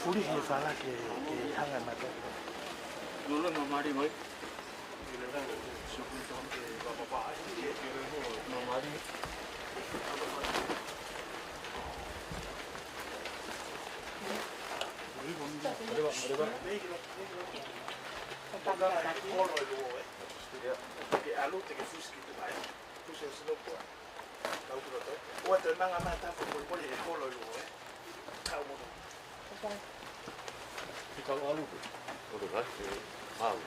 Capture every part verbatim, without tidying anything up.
Fuli he fala ke, ke hanga mata. Lula mamari mai. Ua te manga mata ko ko ko e holo i o e. Kau mo. Ki kau alu ko. Ko te kai e hau.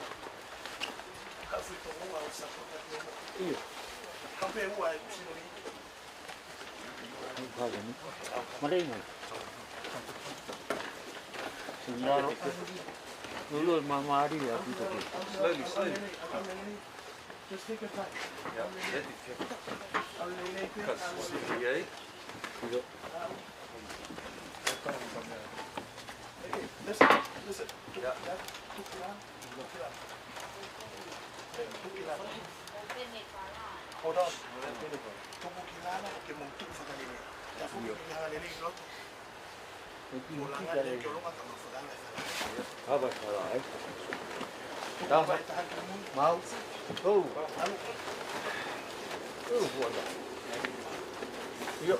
Ka fui ko ua o sa ko ka te mo. Ia. Ka pe ua e sino ni. Hau ni. Malei mai. Sinaro. Lulu mamari a kuta ke. Slowly, slowly. Just take your time. Yeah, let it take. Because C P A. Listen, listen. Yeah. Hold on. Tuku ki lalo, ke mo tuku fakalele. Tapu ki lalo lele i loto. Ava fala, eh? Taha. Mau. Oh. Oh, huana. Io.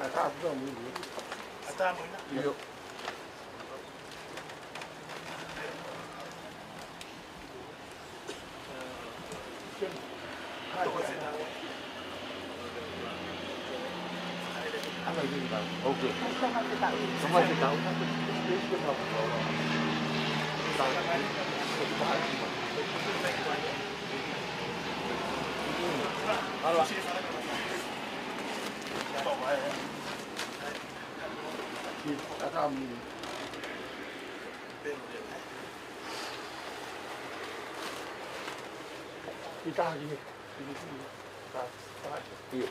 Ata, no, io. Io. Io.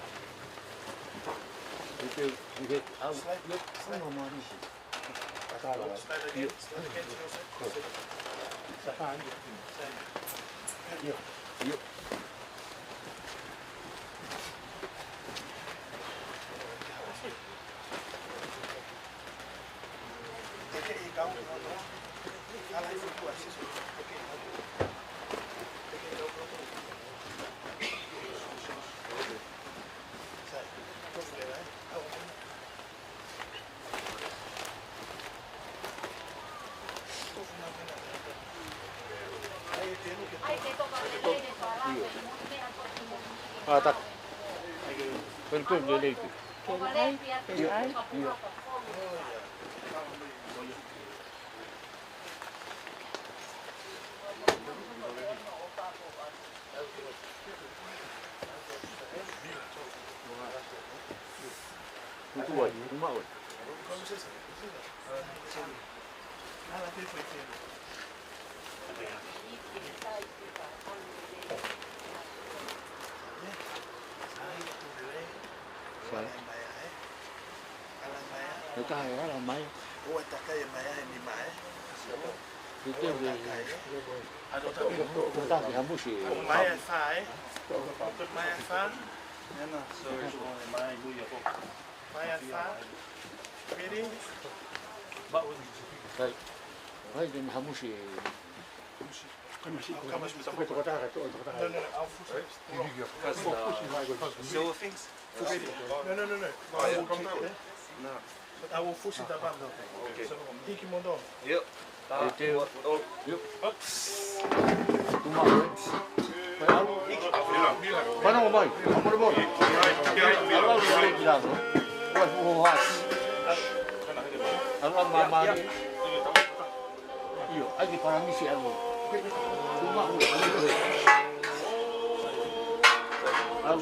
Io, io, au, io, au, no, Marisi. Io. Io. Io. Ata. Pelu pelu lelei pē. Pelu ai, pelu ai. ʻIo. Tuku ai, tuku maʻu ai. Sai. He taha e ala mai. Ua takai mai ai ni mai. Te te te. Ko taha ke hamusi. Mai e fā, ē? Mai e fā. Mai e fā. Piri. Sai. Sai, te hamusi. Kamasi, kamasi, kamasi. Ko taha, ko taha. No, no, no, I'll push it. Because, uh, silver things? No, no, no, no. I will take it. No. But I will push it above now. Okay. So, hiki mo no. Yep. Te te. Yep. Oops. Tuma. Hiki. Pano mai. Amore mo. Ala ala ki lalo. Ua ua hasi. Ala mama. ʻIo, ʻai ke paramisi ʻalu. Tuma, ʻalu. ʻAlu. ʻAlu. ʻAlu.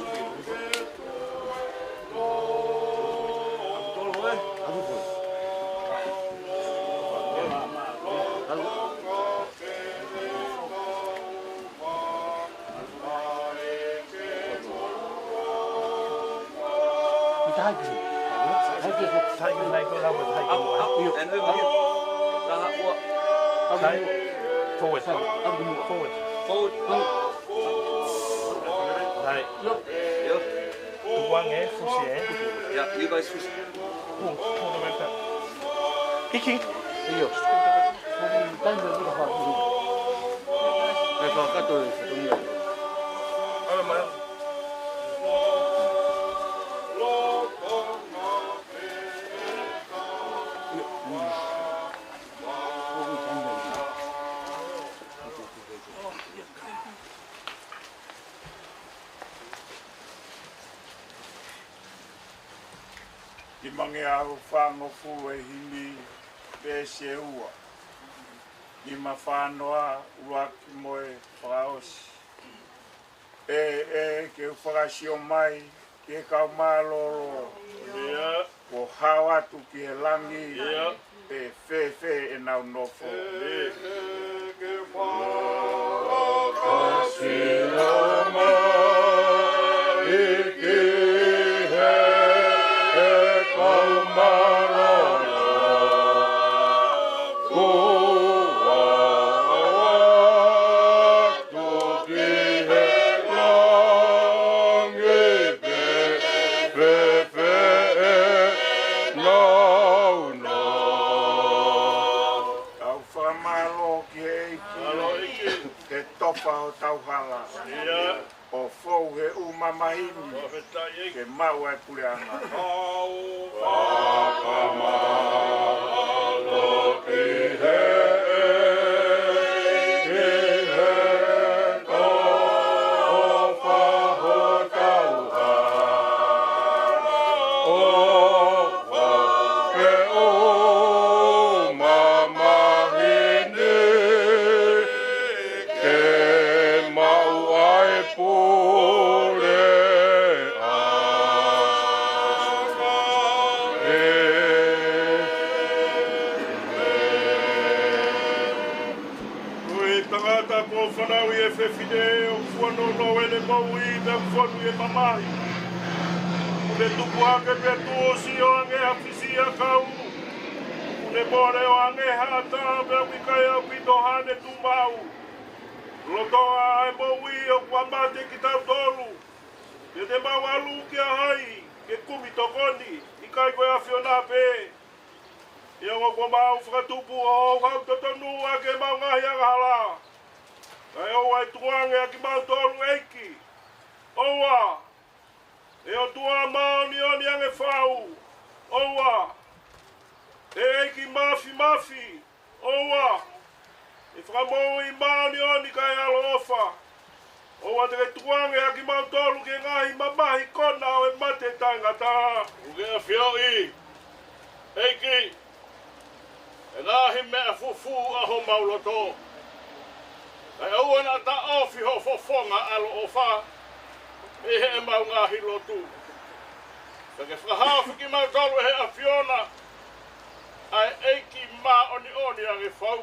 Forward. Forward. Right. Yep. Tuku ange, fusi, ē? Yeah, you guys fusi. Pull, pull the red back. Hiki. ʻIo. Taimi ʻe ʻikai ke fakahū. ʻE fakakakato e fatongia. Ala mai. Nimangeau fāngofulu ʻe himi, veesi ʻe ua. Nima fānoa, ʻuluaki mo e fakaʻosi. ʻE, ʻe, ke u fakasio mai ki he kau mālōlō. ʻIo. Kuo hao atu ki he langi. ʻIo. Pe fēfē ʻenau nofo. ʻE, ʻe, ke fakasio mai ki he, he kau mālōlō. Kuo hao atu ki he langi pe fēfē ʻenau nofo. Tau fakamālō ki he ʻEiki, mālō ʻEiki, he tofa hotau hala. ʻIo. ʻO fou he ʻū mamahi ni, fakafetaʻi ʻEiki, ke maʻu ai e puleʻanga. Tau fakamālō ki he ʻEiki he tofa hotau hala. ʻO fou he ʻū mamahi ni, ke maʻu ai e puleʻanga. Ko e tangata kuo fanauʻi ʻe he fefine, ʻoku fuanono ʻene moʻui, pea ʻoku fonu ʻi he mamahi. ʻOku ne tupu hake pea tuʻusi, ʻoange ha fisi ʻakau. ʻOku ne mole ʻoange ha ʻata, pea ʻoku ʻikai ʻaupito haʻane tuʻu maʻu. Lotoʻā e moʻui ʻoku mate kitautolu. Te te mau ʻalu kia hai ke kumi tokoni, ʻikai ko e ʻAfiona pē? ʻIo, ʻoku mau fakatupu ʻo houhau totonu ʻaki ʻemau ngaahi angahala. Kae ʻoua ʻe tukuange ʻa kimautolu, ʻEiki. ʻOua, ʻe ʻOtua māʻoniʻoni ange fau. ʻOua, ʻe ʻEiki Māfimafi. ʻOua, ʻe Fakamoʻui māʻoniʻoni kae ʻaloʻofa. ʻOua te ke tukuange ʻa kimautolu ki he ngaahi mamahi kona ʻo e mate taʻengata. ʻOku ke ʻafioʻi, ʻEiki, ʻa e ngaahi meʻa fufū ʻa homau loto. Kae ʻoua naʻa taʻofi hoʻo fofonga ʻaloʻofa ʻi heʻemau ngaahi lotu. Ka ke fakahaofi kimautolu ʻe he ʻAfiona, ʻa e ʻEiki māʻoniʻoni ʻa e fau,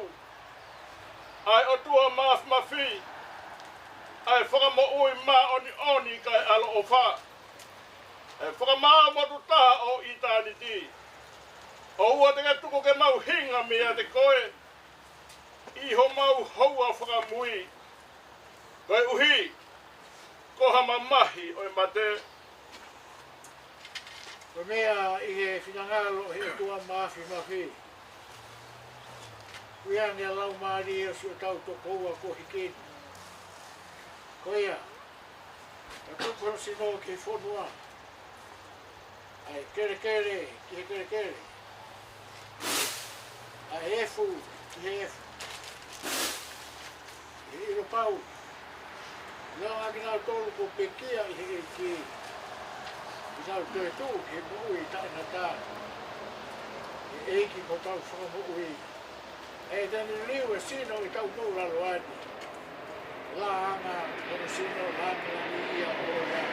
ʻa e ʻOtua Māfimafi, ʻa e Fakamoʻui māʻoniʻoni kae ʻaloʻofa, ʻa e Fakamaau motuʻa taha ʻo ʻitāniti. ʻOua te ke tuku ke mau hinga meiate koe ʻi homau houa fakamui, koeʻuhi ko ha mamahi ʻo e mate. Ko e meʻa ʻi he finangalo ʻo e ʻOtua Māfimafi, ui ange ʻa e laumālie ʻo siʻotau tokoua kuo hiki ni. Ko ia, ka tuku hono sino ki he fonua, ʻa e kelekele ki he kelekele, ʻa e efu ki he efu, ʻi he ʻilo pau, ʻa kinautolu kuo pekia ʻi he ʻEiki, ke nau toetuʻu ki he moʻui taʻengata. ʻE ʻEiki, ko hotau Fakamoʻui, ʻe te ne liliu e sino ʻi hotau moʻulaloa ni. Laʻā ange hono sino, laʻā ange ia ʻo ia.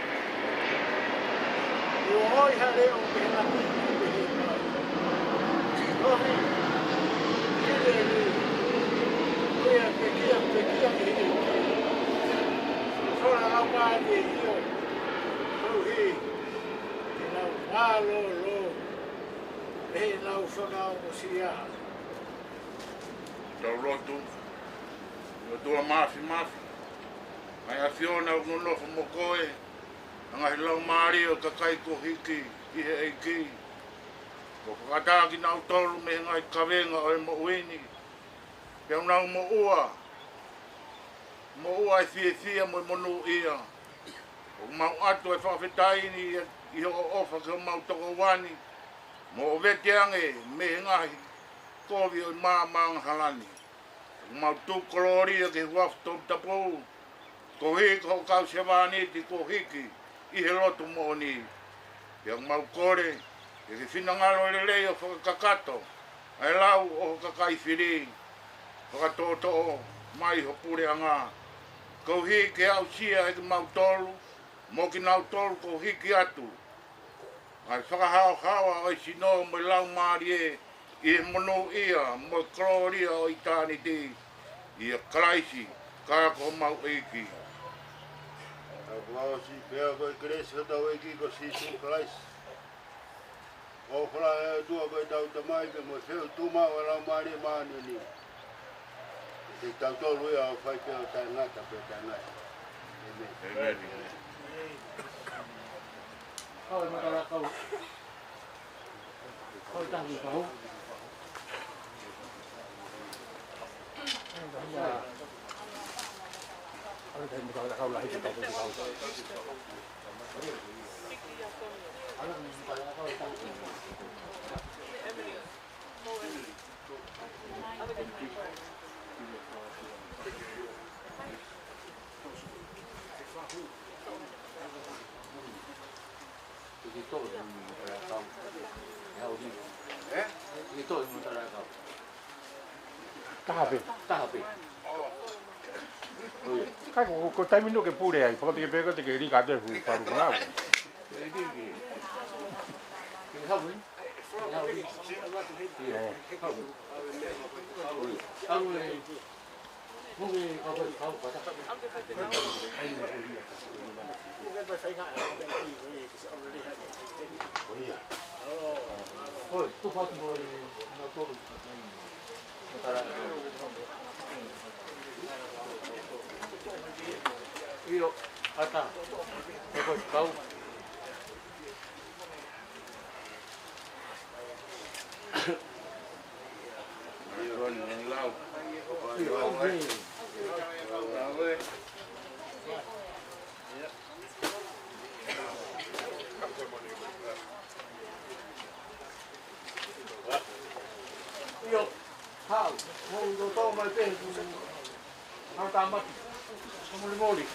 ʻOku ʻi ai ha leʻo mei langi, mei he ʻEiki. Koeʻuhi ke liliu, ko ia pekia, pekia ʻi he ʻEiki. Sola lau mai ke ʻio, koeʻuhi ke nau mālōlō ʻi heʻenau fakaongosia. Tau lotu. ʻOtua Māfimafi, ʻa e ʻAfiona ʻoku nonofo mo koe, ʻa e ngaahi laumālie ʻo e kakai kuo hiki ʻi he ʻEiki, kuo fakaʻatā kinautolu mei he ngaahi kavenga ʻo e moʻui ni, pea nau moʻua, moʻua ʻa e fiefia mo e monūʻia. ʻOku mau ʻoatu e fakafetaʻi ni ʻi hoʻo ʻofa ki homau tokoua ni, mo ʻoua ʻe vete ange mei he ngaahi kovi ʻo e maama angahala ni. ʻOku mau tuku kolōlia ki he huafa toputapu, koeʻuhi ko hoʻo kau sevāniti kuo hiki ʻi he lotu moʻoni. Pea ʻoku mau kole ke ke finangalo lelei ʻo fakakakato ʻa e lau ʻo ho kakai fili, fakatoʻotoʻo mai ho puleʻanga, koeʻuhi ke aʻusia ʻe kimautolu mo kinautolu kuo hiki atu ʻa e fakahaohaoa ʻo e sino mo e laumālie ʻi he monūʻia mo e kolōlia ʻo ʻitāniti, ʻia Kalaisi, ka ko homau ʻEiki. Tau fakaʻosi pea ko e kelesi ʻa hotau ʻEiki ko Sīsū Kalaisi, ʻofa ʻa e ʻOtua ko ʻetau Tamai, pea mo e feohi tuʻumaʻu ʻa e Laumālie Māʻoniʻoni, ʻiate kitautolu ia ʻo fai pē ʻo taʻengata pea taʻengata. ʻĒmeni. ʻĒmeni. Kau e makalakau. Kau e tahi kau. Kau e tahi makalakau lahi ke tau kau. Taha pē. Taha pē. Ka ko, ko e taimi ni ʻoku ke pule ai, paka te ke peka te ke lika te fu paru kona. ʻIo, ata. Ko e kau. ʻIo, hau, mo u tō mai pē, hau tāmaki, ka molimoli.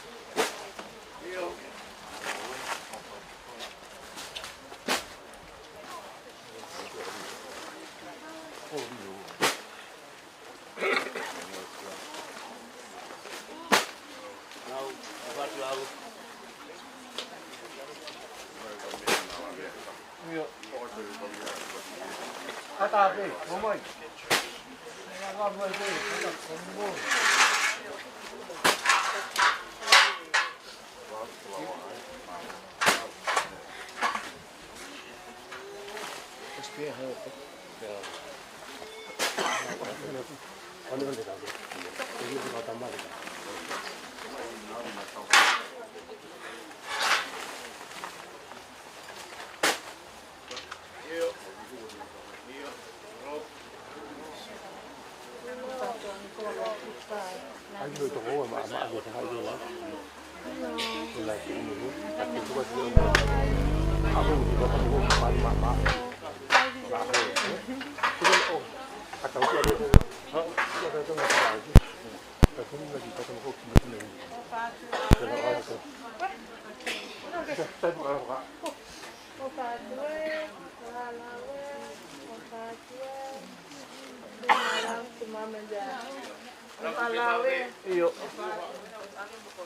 ʻIo.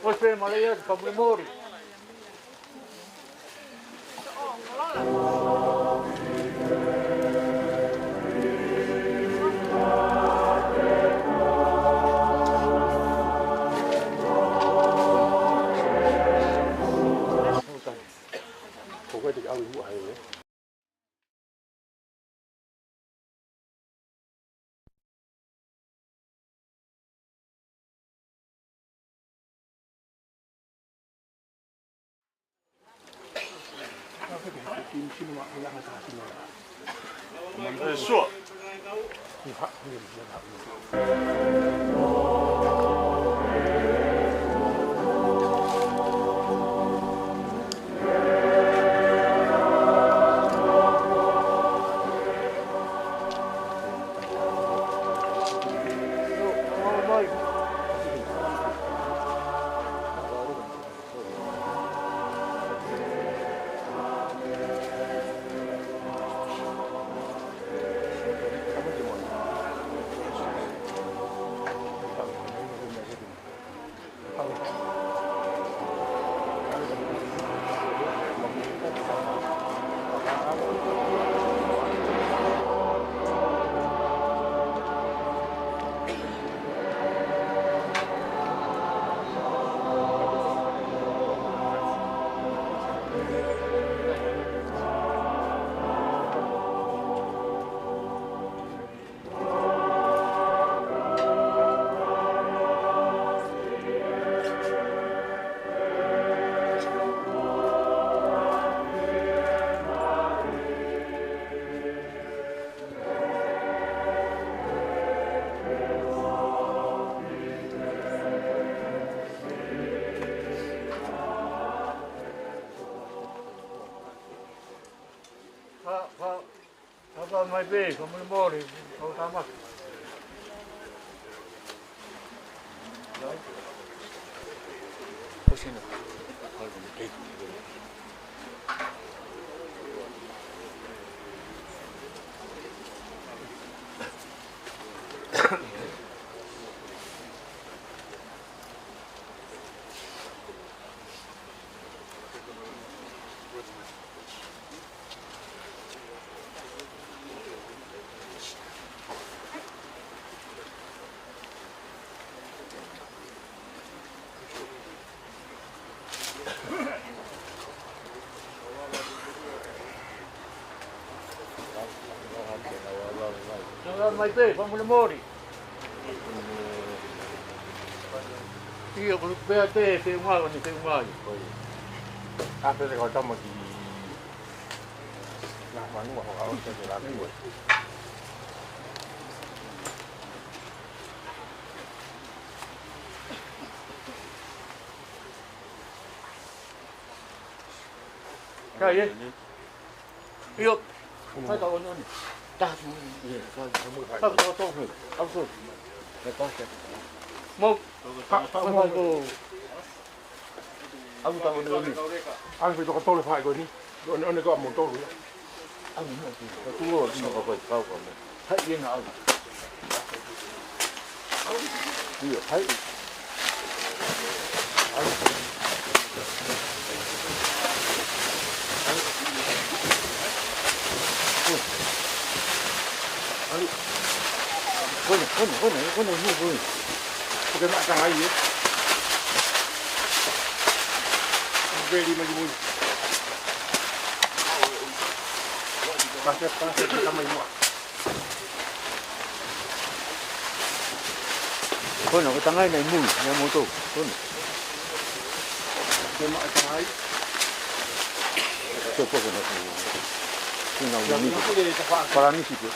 ʻOsi pē mālō ia, fakamolemole. Sure. Ka, ka, ka, ka mai pē, ka mole mole, ka ka ma. Ka mai pē, ka mole mole. ʻIo, ko e pea te, te unga, ni te unga. Ka pele ka tama ki na manua, ka o te la kue. Ka ʻi ai? ʻIo. Fai ka ʻoneʻone. Taha tu. ʻIo, fai ka ʻoneʻone. Fai ka ʻoneʻone. Au so. Fai ka ʻoneʻone. Mo. Fai, fai, fai ko. Au ka ʻoneʻone. Au fai ka tole fai ko ni. ʻOneʻone ko mo tolu ia. Au mo tu. Ka tu o, tu mo ka fai, kau ka mo. Hai, ʻi ai na au. ʻIo, hai. Au. Kona, kona, kona, kona, kona, kona. Ko e maʻa tangai, ē. Very much. Pase, pase, pase, mai mua. Kona, ko e tangai naʻe mui, naʻe moto. Kona. Ko e maʻa tangai. Ko e poko na ko. Sina u ni. Paranisi ko.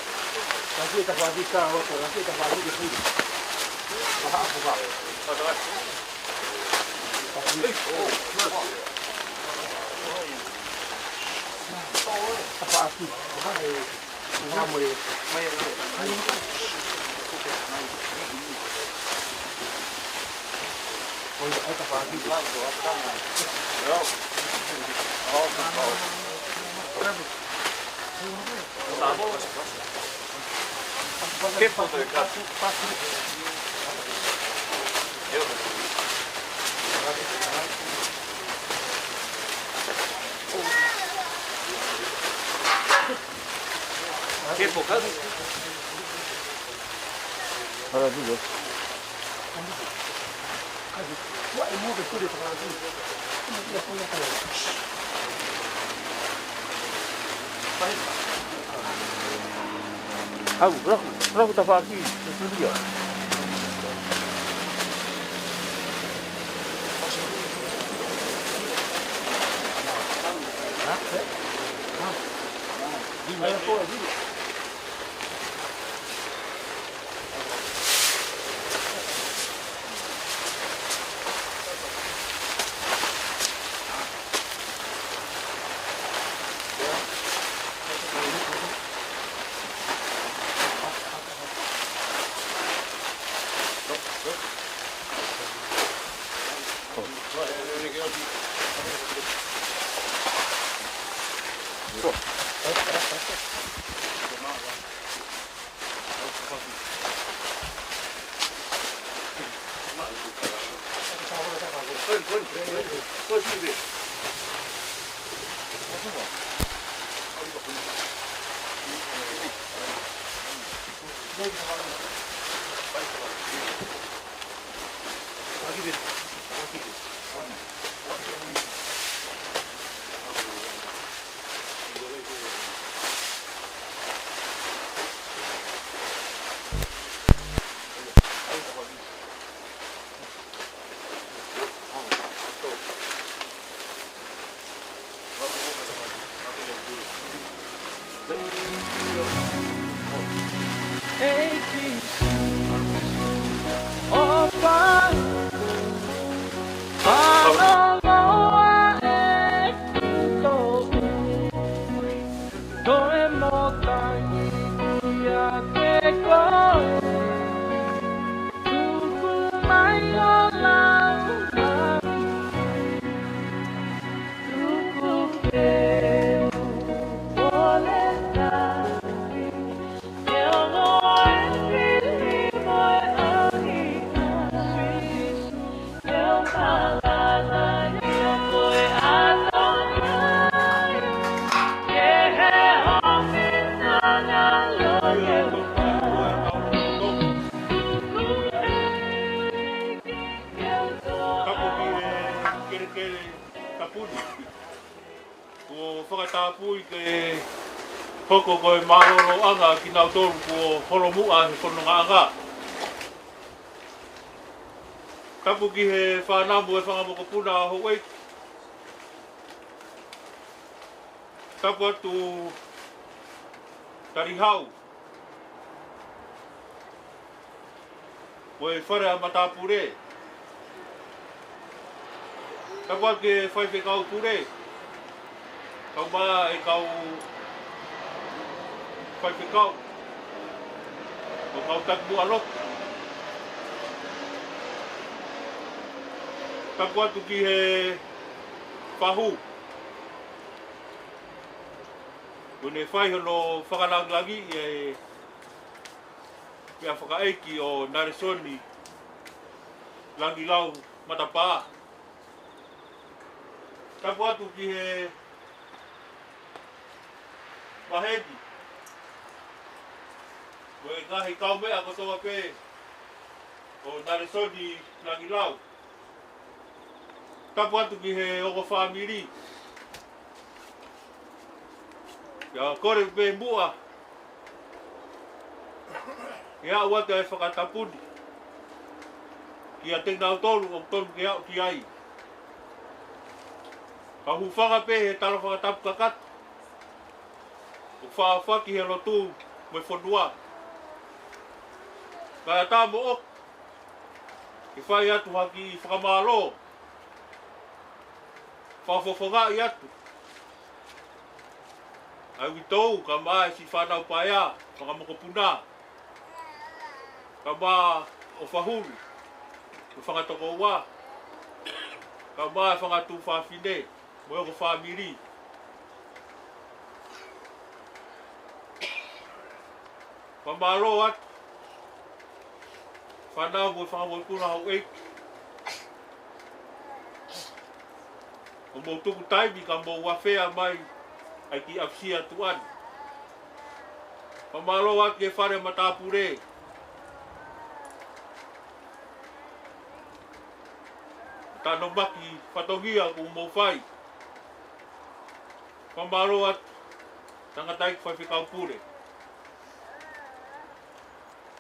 Au, rahu, rahu tafaʻaki, te tulia. Tapu ki he kelekele tapu ni. Kuo fakatapui ke hoko ko e mālōlōʻanga kinautolu kuo holomuʻa he fonongaʻanga. Tapu ki he fānau mo e fanga mokopuna ʻo Houʻeiki. Tapu atu Talihau. Ko e fale ʻa matāpule. Tapu atu ki he faifekau pule. Kau mā e kau faifekau. Ko e kau takimuʻa lotu. Tapu atu ki he fahu. Kuo ne fai hono fakalangilangiʻi e pea fakaʻeiki ʻo Nalesoni Langilau Matapā. Tapu atu ki he maheni. mo e ngaahi kaumeʻa kotoa pē ʻo Nalesoni Langilau. Tapu atu ki he ongo fāmili. ʻIo, kole pē muʻa ke aʻu atu e fakatapu ni kiate kinautolu ʻoku tonu ke aʻu ki ai. Ka u hūfanga pē he tala fakatapu kakato ʻoku faʻa ʻofa ki he lotu mo e fonua. Kae ʻatā moʻoku ke fai atu ha kiʻi fakamālō fakafofongaʻi atu ʻa e uitou, kae ʻumaʻā e siʻi fānau paea, fanga mokopuna, kae ʻumaʻā ʻo Fahulu, mo e fanga tokoua, kae ʻumaʻā e fanga tuofāfine mo e ongo fāmili. Fakamālō atu fānau mo e fanga mokopuna, houʻeiki, ʻo mou tuku taimi ka mou afea mai ai ki ʻapisia tuʻa ni. Fakamālō atu ki he fale matāpule, tanomaki fatongia kuo mou fai. Fakamālō atu tangataʻeiki faifekau pule,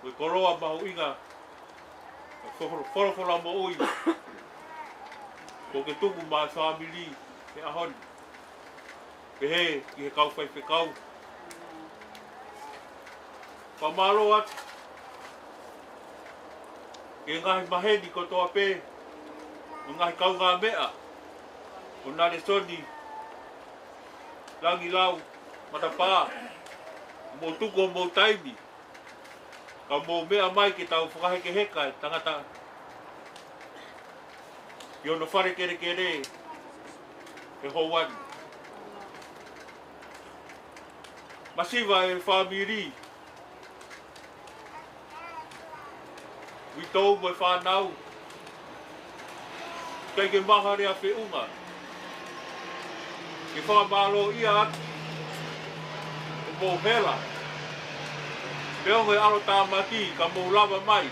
ko e koloa mahuʻinga, folo-, folofola moʻui kuo ke tuku maʻa e fāmili he ʻaho ni. Pehē ki he kau faifekau, fakamālō atu ki he ngaahi maheni kotoa pē, mo e ngaahi kaungāmeʻa ʻo Nalesoni Langilau Matapā, mou tuku homou taimi ka mou meʻa mai ke tau fakahekeheka e tangata ʻi hono fale kelekele he houa ni. Masiva e fāmili, uitou mo e fānau, ʻikai ke maha lea feʻunga ke fakamālōʻia atu hoʻomou hela, pea mo e ʻalotāmaki ka mou lava mai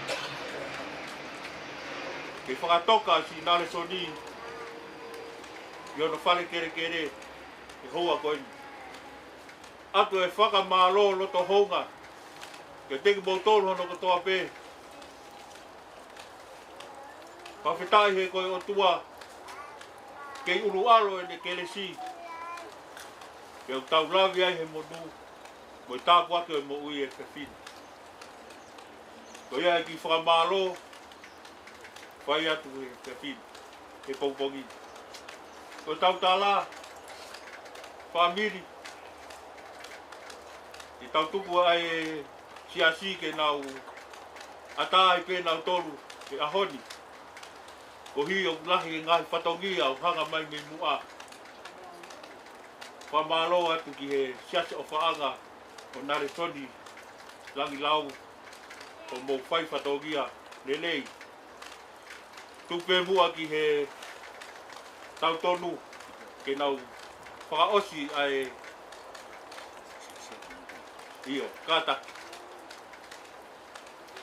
ke fakatoka siʻi Nalesoni ʻi hono fale kelekele he houa ko eni. ʻOatu e fakamālō loto houngaʻia kiate kimoutolu hono kotoa pē. Fakafetaʻi he ko e ʻOtua kei ʻuluʻalo ʻene kelesi, pea ʻoku tau lave ai he monū mo e tāpuaki ʻo e moʻui he efiafi ni. Ko ia e kiʻi fakamālō fai atu he efiafi ni, he pongipongi ni. Ko e tautala, fāmili, ʻi he tau tuku ʻa e siasi ke nau ʻatā ai pē nautolu he ʻaho ni, koeʻuhi ʻoku lahi e ngaahi fatongia ʻoku hanga mai mei muʻa. Fakamālō atu ki he Siasi ʻOfaʻanga ʻo Nalesoni Langilau, ʻoku mou fai fatongia lelei. Tuku pē muʻa ki he tautonu ke nau fakaʻosi ʻa e, ʻio, kātaki.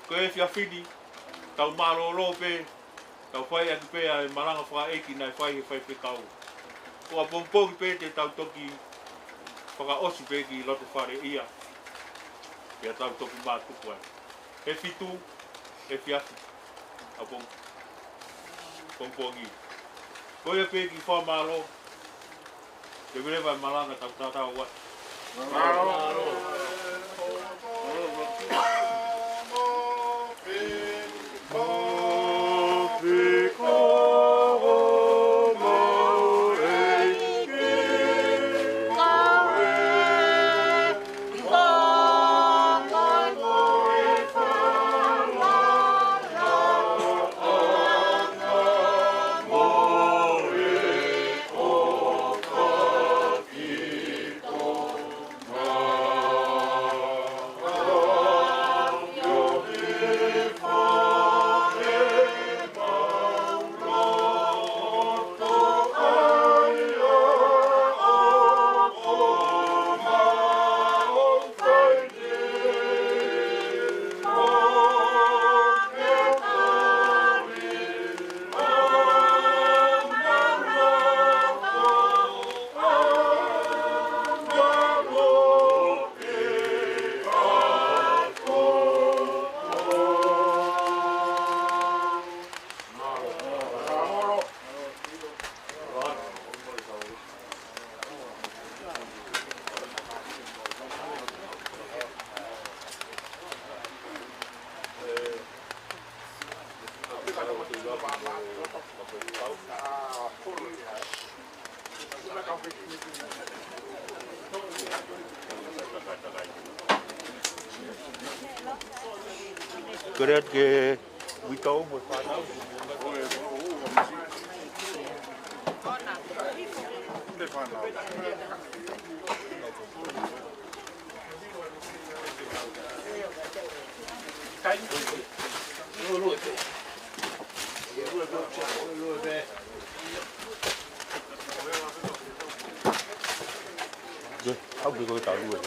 Ko e efiafi ni, tau mālōlō pē, tau fai atu pē ʻa e malanga fakaʻeiki naʻe fai he faifekau. Ko ʻapongipongi pē te tau toki fakaʻosi pē ki loto fale ia, pea tau toki mātuku ai. He fitu efiafi ʻapong-, pongipongi. Ko ia pē, kiʻi fakamālō. Te vile vai malanga, tau tatau atu. Ko e ʻai ke uitou mo e fānau. Ke, au ke koe talu e.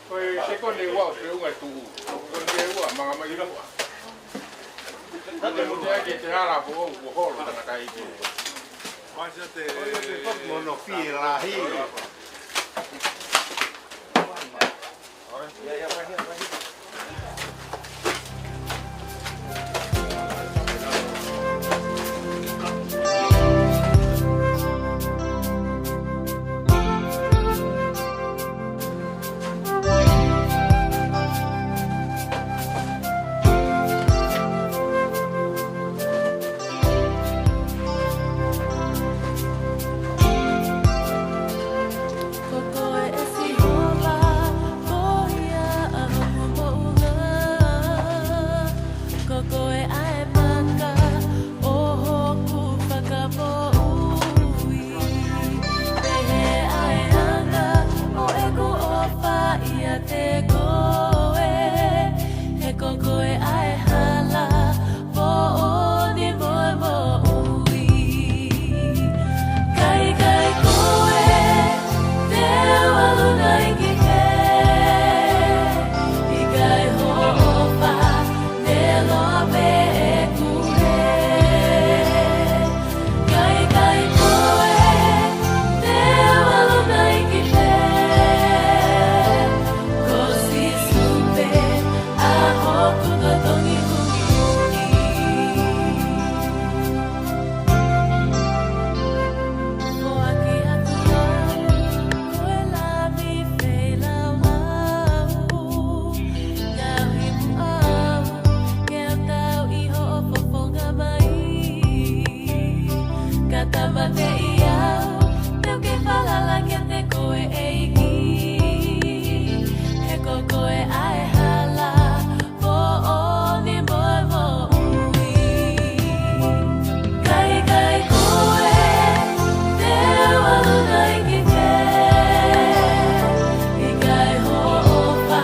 Ko e sekone ua ʻo feʻunga tuʻu. Ko e ua manga mai ua. Ko e mute ake te hala ko ʻo holo tangata ʻi te. Mono fie lahi. Ko koe ʻe Sihova, ko ia ʻa hoku moʻunga. Ko koe ʻa e maka ʻo hoku fakamoʻui. Pehē ʻa e anga ʻo ʻeku ʻofa ʻiate koe. He ko koe ʻa e hala moʻoni mo e moʻui. Kae ʻikai ko e te u ʻalu nai ki fē, ʻikai hoʻo ʻofa te loa pē ʻeku hē. Kae ʻikai ko e te u ʻalu nai ki fē, ko Sīsū pē ʻa hoku totongi huhuʻi. Foaki atu au ko e lami feilaulau, tauhi muʻa au ke u tau ʻi hoʻo fofonga mai. Ka tāmateʻi au, te u kei falala kiate koe ʻEiki. He ko koe ʻa e hala moʻoni mo e moʻui. Kae ʻikai ko e te u ʻalu nai ki fē, ʻikai hoʻo ʻofa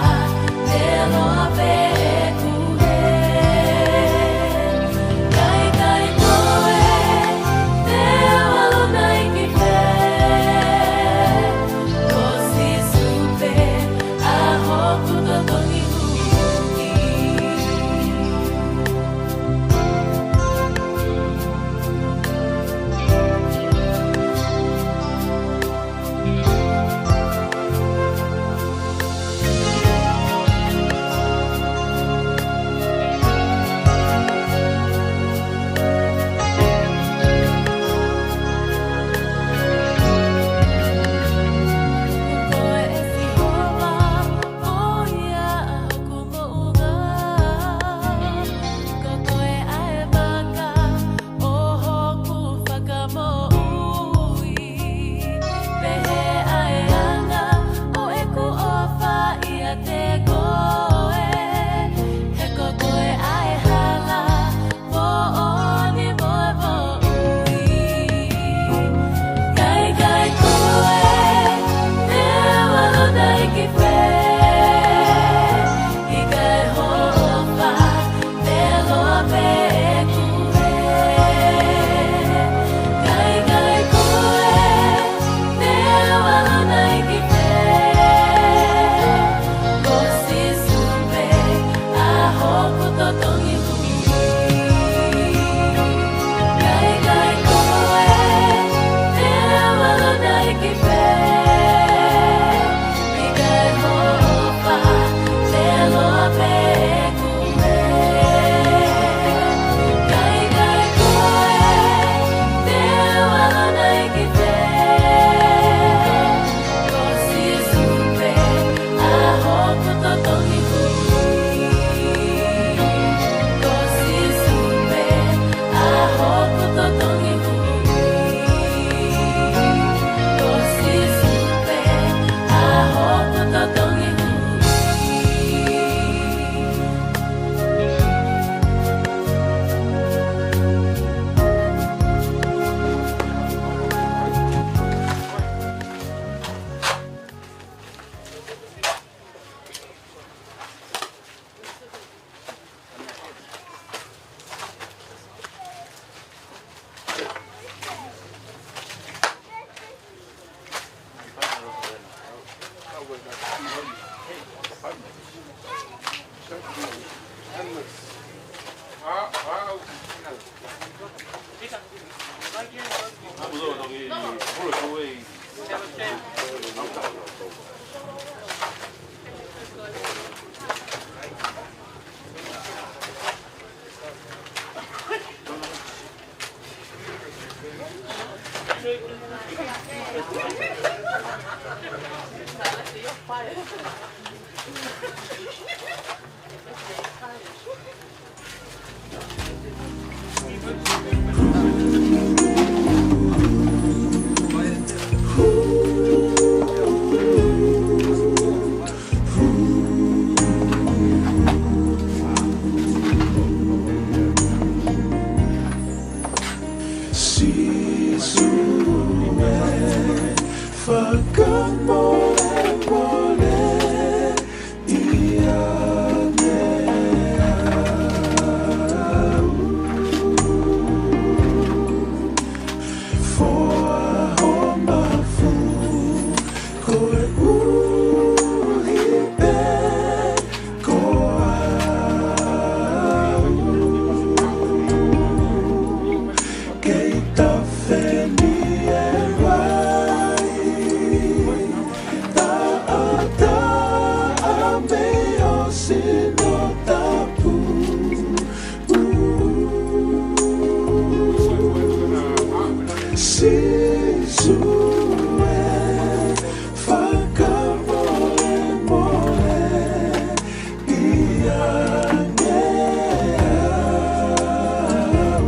te loa pē ʻeku hē. Kae ʻikai ko e te u ʻalu nai ki fē, ko Sīsū pē ʻa hoku totongi huhuʻi. Ko koe ʻe Sihova, ko ia ʻa hoku moʻunga. Ko koe ʻa e maka ʻo hoku fakamoʻui. Pehē ʻa e anga ʻo ʻeku ʻofa ʻiate koe. He ko koe ʻa e hala moʻoni mo e moʻui. Kae ʻikai ko e te u ʻalu nai ki fē, ʻikai hoʻo ʻofa te loa pē ʻeku hē. Kae ʻikai ko e te u ʻalu nai ki fē, ko Sīsū pē ʻa hoku totongi huhuʻi. Kae ʻikai ko e te u ʻalu nai ki fē, ʻikai hoʻo ʻofa te loa pē ʻeku hē. Kae ʻikai ko e te u ʻalu nai ki fē, ko Sīsū pē ʻa hoku totongi huhuʻi. Ko Sīsū pē ʻa hoku totongi huhuʻi. Ko Sīsū Sīsū ē, fakamolemole ʻiate au. Foaki ho mafu koeʻuhi pē ko au. Kei tafe ni e vai taʻataʻa mei ho sino tapu. Sīsū ē, fakamolemole ʻiate au.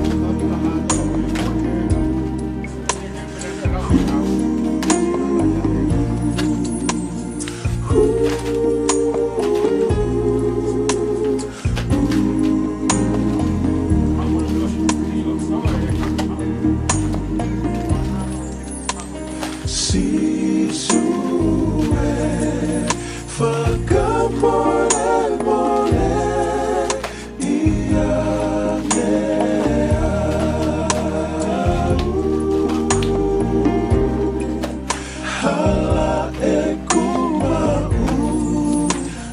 Sīsū ē, fakamolemole ʻiate au. Hala ʻeku maʻu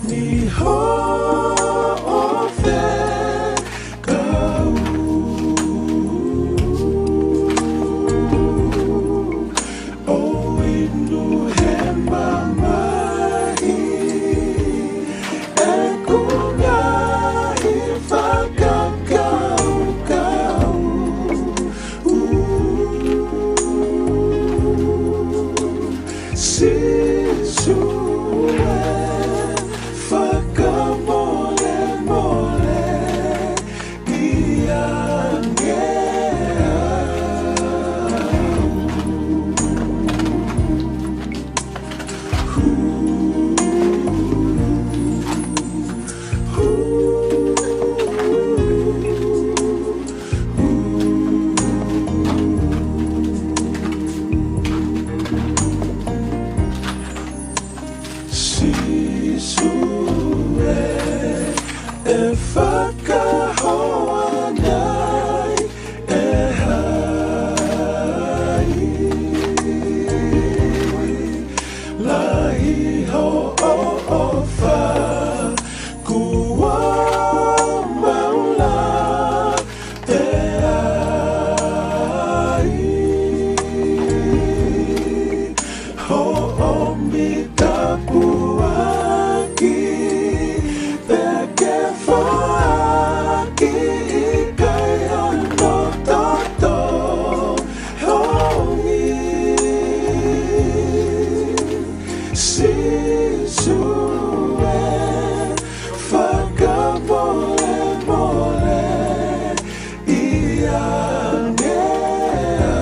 ni hoʻo fekau. ʻO inu he mamahi ʻeku ngaahi fakakaukau. Sīsū ē, fakamolemole ʻiate au. Sīsū ē, ʻe fakahoa nai ʻe hai? Lahi hoʻo ʻofa kuo mau lave ai. Hoʻo mita puaki pē ke foaki, ʻikai hano toto hongi. Sīsū ē, fakamolemole ʻiate au.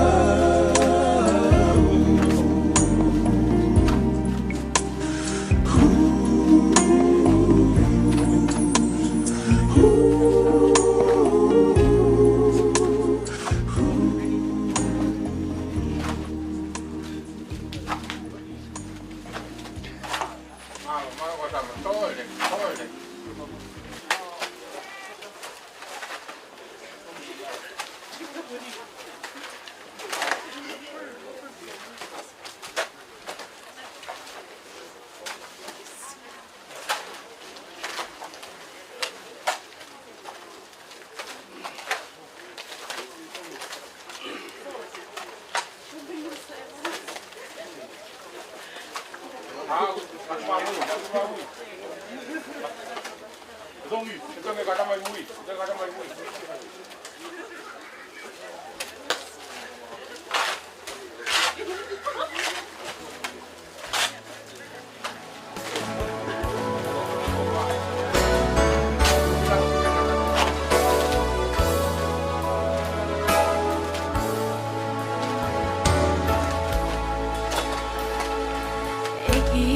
ʻEiki,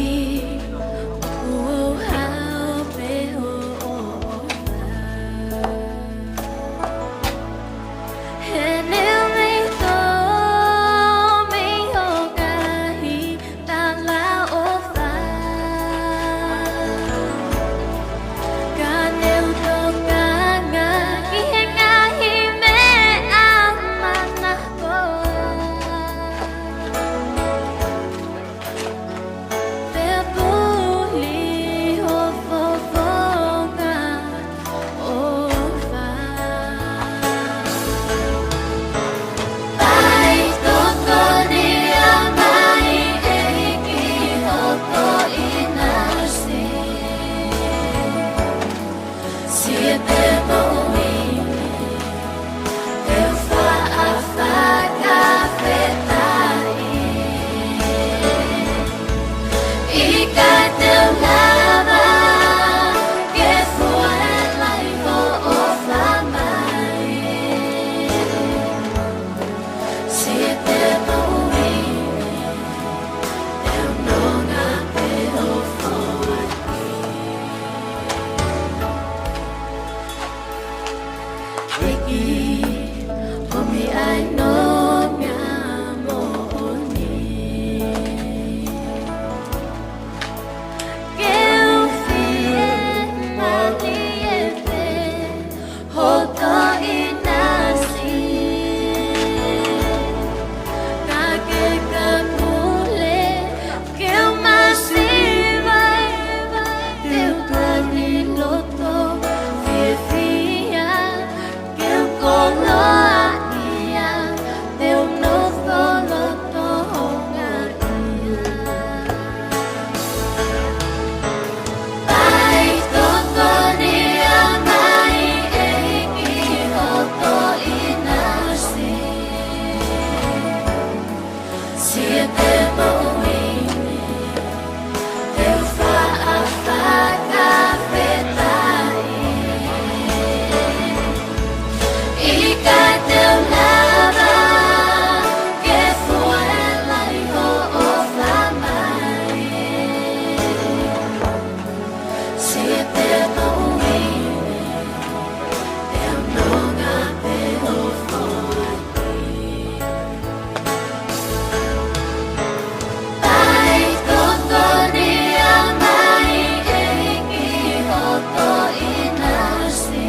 ʻoku ou haʻu pē hoʻo ʻofa. He neongo mei tō mei ho ngaahi talaʻofa, ka ne u tokanga ki he ngaahi meʻa manako. Pea puli ho fofonga ʻofa. Faitotonu mai ʻEiki hoʻo ʻinasi. Siʻi pē moʻui ni te u faʻa fakafetaʻi. ʻIkai te u lava ke fua e lahi hoʻo ʻofa mai. Siʻi pē moʻui ni te u nonga pē hoʻo foaki. ʻEiki, ʻomi ʻa e nonga moʻoni ke u fiemālie pē hoʻo ʻinasi. Ka ke ka pule ke u masiva, te u kani loto fiefia, ke u koloaʻia, te u nofo loto houngaʻia. Faitotonu mai ʻEiki hoʻo ʻinasi. Siʻi pē moʻui ni te u faʻa fakafetaʻi. ʻIkai te u lava ke fua e lahi hoʻo ʻofa mai. Siʻi pē moʻui ni te u nonga pē hoʻo foaki. Faitotonu mai ʻEiki hoʻo ʻinasi.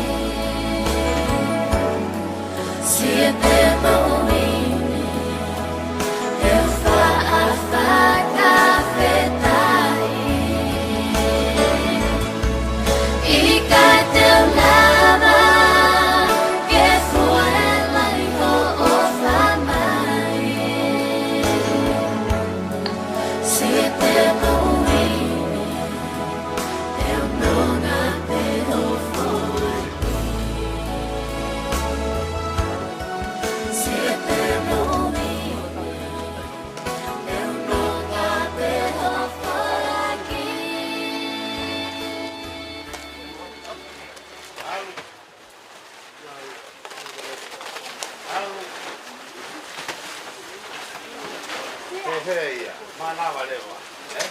Siʻi pē moʻui ni te u faʻa fakafetaʻi. ʻIkai te u lava ke fua e lahi hoʻo ʻofa mai. Siʻi pē moʻui ni te u nonga pē hoʻo foaki. Siʻi pē moʻui ni te u nonga pē hoʻo foaki. He, he, ia. Mānava leva, ē?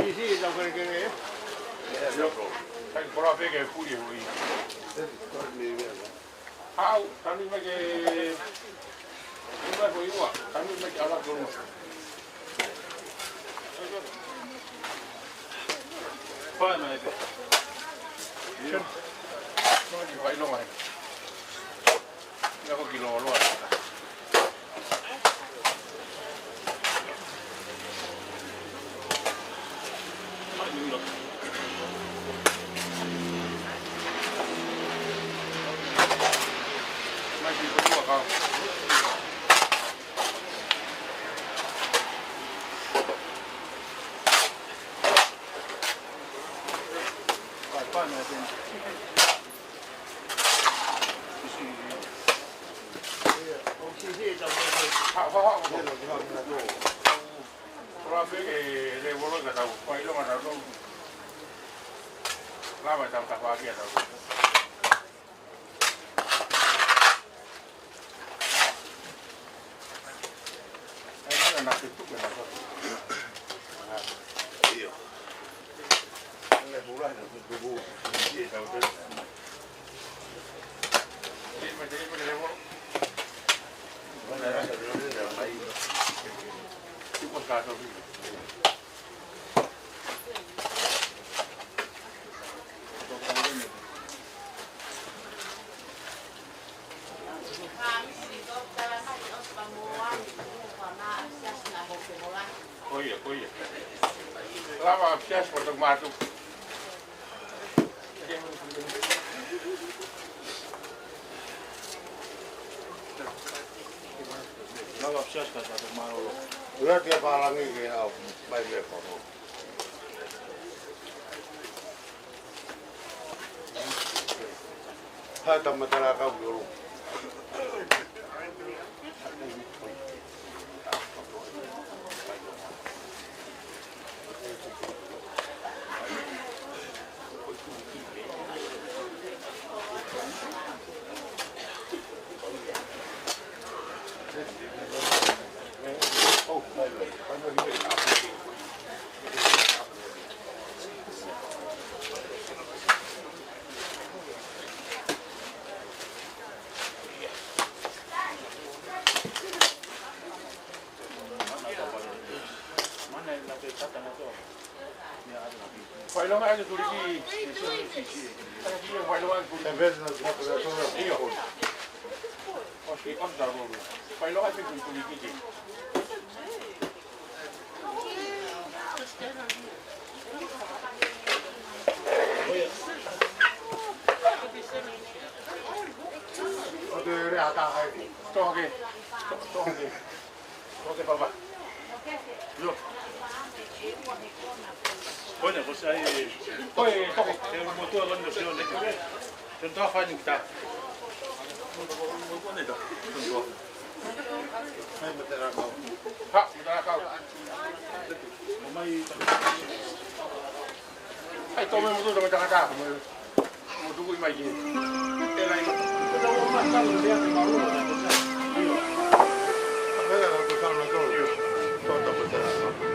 Isi, tau kelekele, ē? Ia, ia. Kai kola pē ke puli hui. Haʻu, tanu mai ke, tanu mai ko iwa, tanu mai ke ala kono. Fai mai pē. Ia. Fai lo mai. Ia ko ki lo lo. Mai ki ko tua kau. Haʻu, haʻu, haʻu. Ko la pe e levolo ka tau fai ʻilonga tau tau. Lava tau tafaʻaki ʻa tau. Ai, mana na ke tuke na tau. ʻIo. Ana pula na tuku. ʻIo, tau tau. Ko ia, ko ia. Lava ʻa Siasi mo toku mātuku. Lava ʻa Siasi ka tau mālōlō. Ua kia Pālangi ke au mai me kono. Hai tama tala kau yolo. Failoga ʻaki tuliki. Failoga ʻaki tuliki. ʻIo. ʻOsi ʻosi tau. Failoga ʻaki tuliki. Toke. Toke. Toke papa. ʻIo. Ko ena, ko sai. Ko e toke. Te mo tua lon mo sio ne. Te mo tua fai ni kita. Mo tua ne ta. Te mo tua. Hai, mo te rākau. Ha, mo te rākau. Mo mai. Ai, tō mai mo tō mai tangata. Mo tuku i mai ki. E lai. Ko tau o mai tau te ate maru. ʻIo. Pea ko tau na tō. ʻIo. Tō tau ko te rākau.